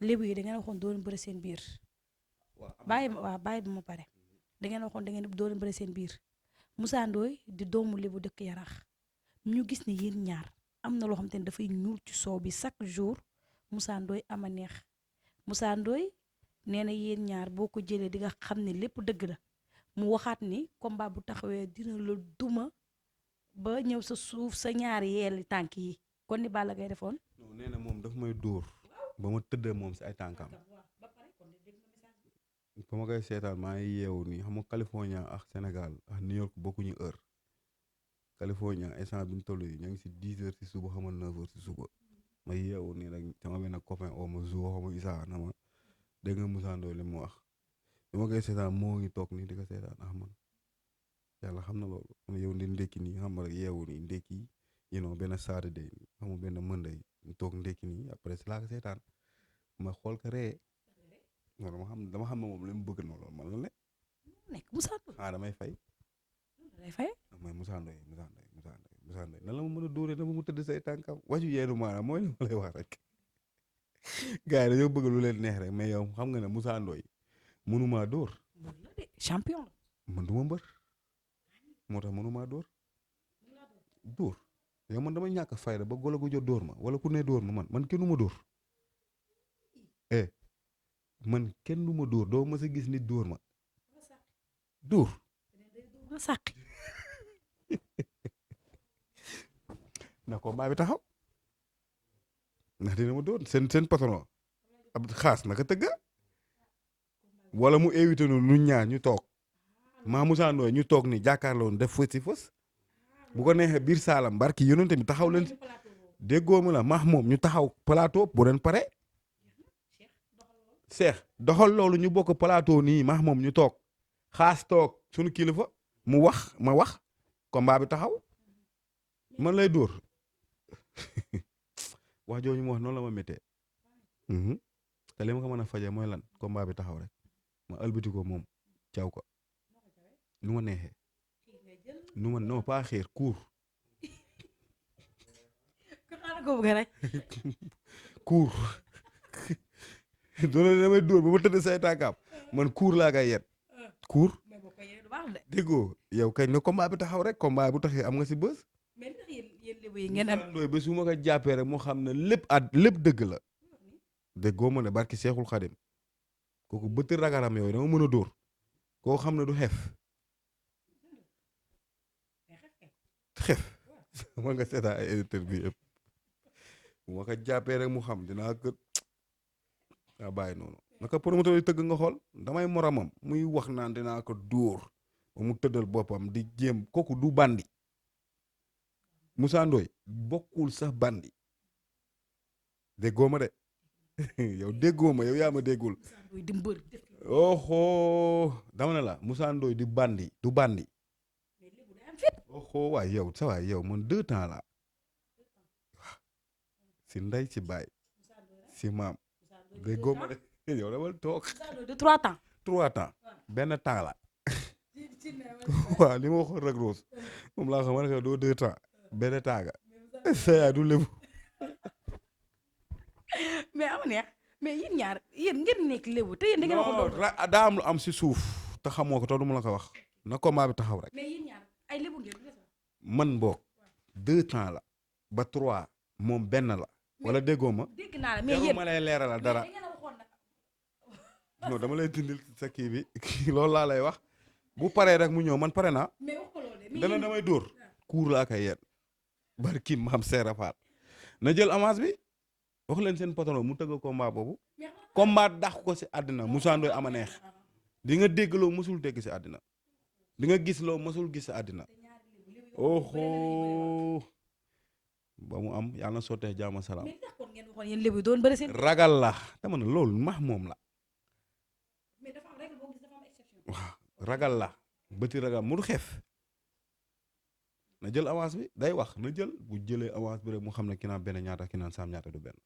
lébu yi da ngeen waxoon doo leen bëri seen biir bàyyi ba ma pare da ngeen waxoon da ngeen doo leen bëri seen biir Moussa Ndoye di doomu lébu dëkk Yarax ñu gis ne yéen ñaar am na loo xam te ne dafay ñuul ci soow bi chaque jour Moussa Ndoye ama neex Moussa Ndoye nee na yéen ñaar boo ko jëlee di nga xam ne lépp dëgg la mu waxaat ni combat bu taxawee dina la duma ba ñëw sa suuf sa ñaari yeeli tànk yi kon ni Balla Gaye defoon. non nee na moom daf may dóor ba ma tëddee moom si ay tànkam ba ma koy seetaan maa ngi yeewu nii xam nga California ak Sénégal ak New York bokkuñu heure California instant bi ñu toll nii ñu ngi si 10 heures si suba xam nga 9 heures si suba ma yeewu nii rek sama benn copain oo ma jour xam nga Issa na ma dégg nga Moussa Ndoye li mu wax bi ma koy seetaan moo ngi toog nii di ko seetaan ah man yàlla xam na loolu man yow di ndékki nii xam nga rek yeewu nii ndékki benn Saturday xam nga benn Monday ñu toog ndékki nii après si laa ko seetaan ma xool ko ree non dama xam ne moom li mu bëgg na loolu man la ne. nekk Moussa Ndoye damay fay. day fay. mooy Moussa Ndoye nan la ma mën a dóoree na ma mu tëdd say tànkam waju yeenu maanaam mooy li ma lay wax rek gars yi dañoo bëgg lu leen neex rek mais yow xam nga ne Moussa Ndoye mënumaa dóor. champion la. man du ma mbër moo tax mënumaa dóor yow man dama ñàkk fayda ba golo gu jot dóor ma wala ku ne dóor ma man kenn du ma dóor man kenn du ma dóor doo ma sa gis nit dóor ma dóor nga sàqi na combat bi taxaw ndax dina ma dóor seen patron ab xaas naka tëgga wala mu éviter nu ñaar ñu toog maa Moussa Ndoye ñu toog ni jàkkaarloo def fës si fës bu ko neexee biir saalam barki yonente mi taxaw leen déggoo ma la maax moom ñu taxaw plateau bu leen pare seex doxal loolu ñu bokk plateau nii maax moom ñu toog xaas toog suñu kilifa mu wax ma wax combat bi taxaw man lay dóor wax jooju mu wax noonu la ma méttee te li ma ko mën a faje mooy lan combat bi taxaw rek ma ëlbati ko moom caw ko nu ma neexee nu ma non pas xiir kuur kuur doona damay dóor ba ma tëdd say tànkaam man kuur laa koy yet kuur déggoo yow kañ na combat bi taxaw rek combat bu taxee am nga si bës Ndoye ba su ma ko jàppee rek moo xam ne lépp dëgg la déggoo ma ne barki Seexul Xadim kooku bëti ragaram yooyu dama mën a dóor koo xam ne du xef mën nga seetaan ay éditeur bi yëpp bu ma ko jàppee rek mu xam dinaa ko bàyyi noonu naka promoteur yi tëgg nga xool damay moromam muy wax naan dinaa ko dóor ba mu tëddal boppam di jéem kooku du bandi Moussa Ndoye bokkul sax bandi déggoo ma de yow déggoo ma yow yaa ma déggul oho dama ne la Moussa Ndoye di bandi du bandi oho waay yow sa waay yow man 2 temps la si ndey si baay si maam déggoo ma de yow dama toog 3 temps 3 temps benn temps la waaw li ma waxoon rek Rose moom laa xam ne doo 2 temps benn taaga saya du lébu mais am neex mais yéen ñaar yéen ngeen nekk lébu te yéen da ngeen wax daa am lu am si suuf te xamoo ko te du ma la ko wax na combat bi taxaw rek mais yéen ñaar ay lébu ngeen man boog 2 temps la ba 3 moom benn la wala déggoo ma dégg naa la mais yéen ma lay leeralal dara non dama lay dindil sa kii bi loolu laa lay wax bu paree rek mu ñëw man pare naa dana damay dóor kuur laa koy yet barki maam Seera Faat na jël avance bi wax leen seen patron mu tëgg combat boobu combat dàq ko si àddina Moussa Ndoye ama neex di nga dégg loo mësul dégg si àddina di nga gis loo mësul gis si àddina oho ba mu am yàlla na sottee jaama salaam ragal la dama ne loolu max moom la waaw ragal la bëti ragal mu du xeef na jël avance bi day wax na jël bu jëlee avance bi rek mu xam ne ki naan benn ñaata ki naan saam ñaata du benn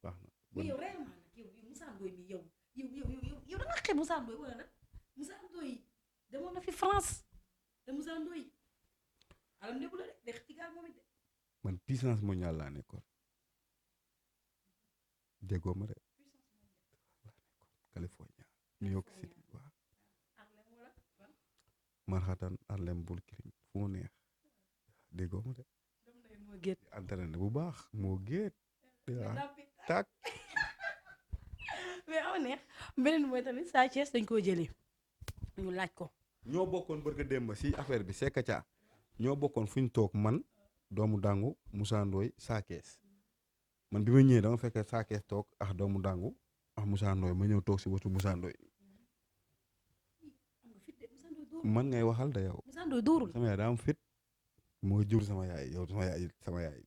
wax na. mais yow réellement nag yow Moussa Ndoye mi yow da nga xeeb Moussa Ndoye wala nag Moussa Ndoye demoon na fi France te Moussa Ndoye alam néegu la de day ci gaal moom it de. man puissance mondiale laa nekkoon déggoo ma de New York City waaw Manhattan Harlem Brooklyn fu mu neex déggoo ma de moo géet entraîné bu baax moo géet waaw tak mais aw neex beneen mooy tamit Sa Thiès dañ koo jëlee ñu laaj ko ñoo bokkoon barka démb si affaire bi Secka Dia ñoo bokkoon fu ñu toog man doomu dangu Moussa Ndoye Sa Thiès man bi ma ñëwee dama fekk Sa Thiès toog ak doomu dangu ak Moussa Ndoye ma ñëw toog si wetu Moussa Ndoye man ngay waxal da yow Moussa Ndoye dóorul sama yaay daa am fit moo jur sama yaay yow sama yaay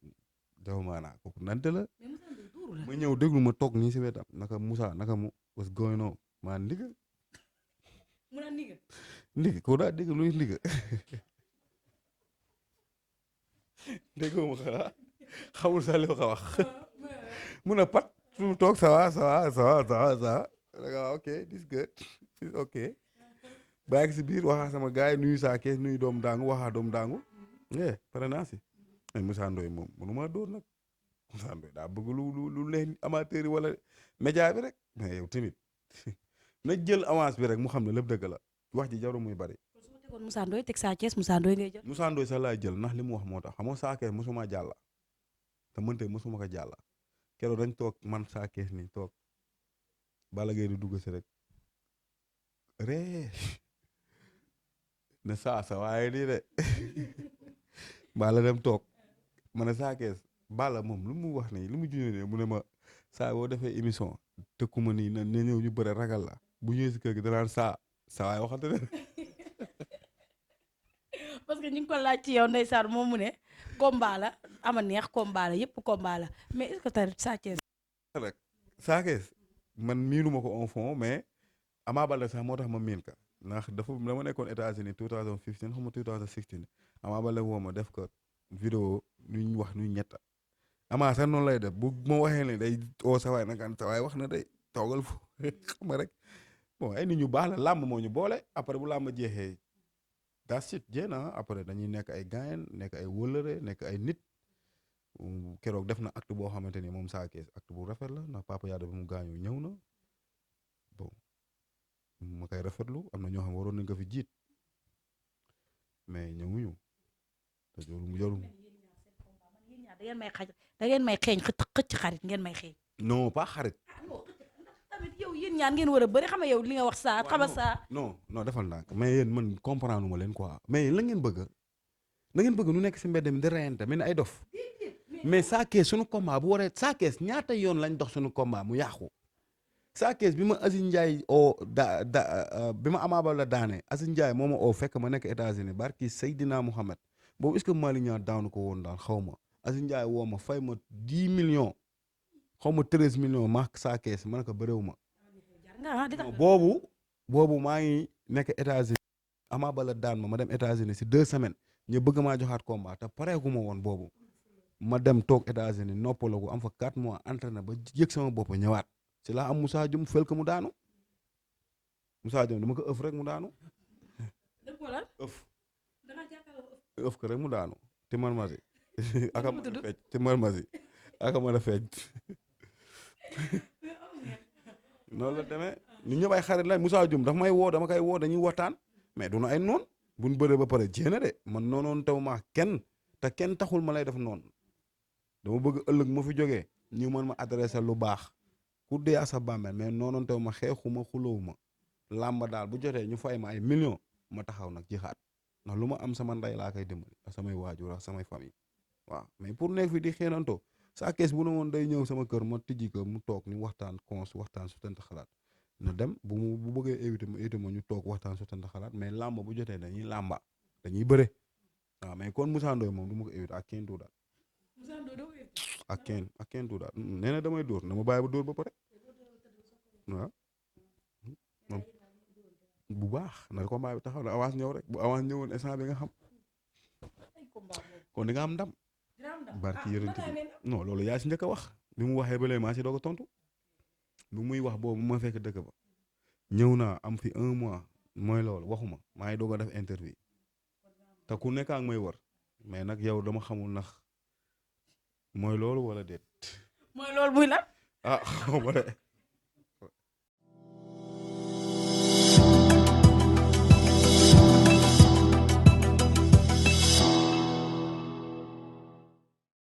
dafa maanaa kooku nante la mais Moussa Ndoye dóorul la ma ñëw déglu ma toog nii si wetam naka Moussa naka mu was going on maa ndiga mu naan niga ndiga ko daa dégg luy ndiga déggoo ma xanaa xamul sax li ma ko wax mun a pat fu mu toog ça va ok this good this ok bàyyi si biir waxaa sama gars yi nuyu Sa Thiès nuyu doomu daangu waxaa doomu daangu pare naa si mais Moussa Ndoye moom mënu maa dóor nag Moussa Ndoye daa bëgg lu leen amateur yi wala média bi rek mais yow tamit na jël avance bi rek mu xam ne lépp dëgg la wax ji jarul muy bari. kon su ma tegoon Moussa Ndoye teg Sa Thiès Moussa Ndoye ngay jël. Moussa Ndoye sax laay jël ndax li mu wax moo tax xam nga Sa Thiès mosuma jàlla te mënte mosuma ko jàlla keroog dañ toog man Sa Thiès nii toog Balla Gaye di dugg si rek ree ne sa waaye nii de Balla dem toog ma ne Sa Thiès Balla moom lu mu wax nii lu mu junjee nii mu ne ma saa boo defee émission tëkkuma nii na ñëw ñu bëre ragal la bu ñëwee si kër gi danaan saa waaye waxante ne parce que ñu ngi ko laaj ci yow ndeysaan moom mu ne combat la ama neex combat la yëpp combat la mais est-ce que tamit Sa Thiès rek Sa Thiès man miinu ma ko en fond mais Ama Baldé sax moo tax ma miin ka ndax dama nekkoon États-Unis 2015 xam nga 2016 Ama Baldé woo ma def ko vidéo ñu wax ñu ñetta Ama sax noonu lay def bu ma waxee ne day oo sa waay nag sa waay wax na day toogal fu xam nga rek bon ay nit ñu baax la làmb moo ñu boole après bu làmb jeexee that's it jéem après dañuy nekk ay gaayen nekk ay wëllëre nekk ay nit keroog def na acte boo xamante ni moom Sa Thiès acte bu rafet la ndax Papa Yada bi mu gaañoo ñëw na bon ma koy rafetlu am na ñoo xam waroon nañ ko fi jiit mais ñëwuñu te jorul da ngeen may xeeñ xëcc xarit ngeen may xeeñ. non pas xarit. tamit yow yéen ñaan ngeen war a bëri xam nga yow li nga wax saa xama saa. non defal ndànk mais yéen man comprendre ma leen quoi mais la ngeen bëgg na ngeen bëgg nu nekk si mbedd mi di reyante mel ni ay dof mais Sa Thiès sunu combat bu waree Sa Thiès ñaata yoon lañ dox sunu combat mu yàqu Sa Thiès bi ma Aziz Ndiaye bi ma Ama Baldé daane Aziz Ndiaye moo ma oo fekk ma nekk États-Unis barki Seydina Mohamed boobu est-ce que Malick Niang daanu ko woon daal xaw ma Aziz Ndiaye woo ma fay ma 10 millions xaw ma 13 millions ma Sa Thiès ma ne ko bëréew ma boobu maa ngi nekk États-Unis Ama Baldé daan ma dem États-Unis si 2 semaines ñu bëgg maa joxaat combat te pareegu ma woon boobu ma dem toog États-Unis noppalagu am fa 4 mois entraîné ba yëg sama bopp ñëwaat si laa am Moussa Dioum fel ko mu daanu Moussa Dioum dama ko ëff rek mu daanu ëff ko rek mu daanu te man ma si aka mën a fecc te man ma si aka mën a fecc noonu la demee ñu ñëpp ay xarit lañ Moussa Dioum daf may woo dama koy woo dañuy waxtaan mais du na ay noon buñ bëree ba pare jéena de man noonoon taw ma kenn te kenn taxul ma lay def noonu dama bëgg ëllëg ma fi jógee ñu mën ma adressé lu baax ku dee asa bàmmeel mais noonoon taw ma xeexuma xulóowuma làmba daal bu jotee ñu fay ma ay millions ma taxaw nag jixaat ndax lu ma am sama ndey laa koy dimbali ak samay waajur ak samay famille waaw mais pour nekk fi di xeenantoo Sa Thiès bu ne woon day ñëw sama kër ma tijji ko mu toog ni waxtaan waxtaan su tënt xalaat na dem bu bëggee éviter ma ñu toog waxtaan su tënt xalaat mais làmba bu jotee dañuy làmba dañuy bëre waaw mais kon Moussa Ndoye moom du ma ko éviter ak kenn du daal ak kenn du daal nee na damay dóor na ma bàyyi ba dóor ba pare waaw moom bu baax na combat bi taxaw na avance ñëw rek bu avance ñëwoon instant bi nga xam kon di nga am ndam barki yërënt bi non loolu yaa si njëkk a wax bi mu waxee ba léegi maa si doog a tontu bi muy wax boobu ma fekk dëkk ba ñëw naa am fi 1 mois mooy loolu waxuma maa ngi doog a def interview te ku nekk ak may wër mais nag yow dama xamul ndax mooy loolu wala déet. mooy loolu muy la. xaw ma de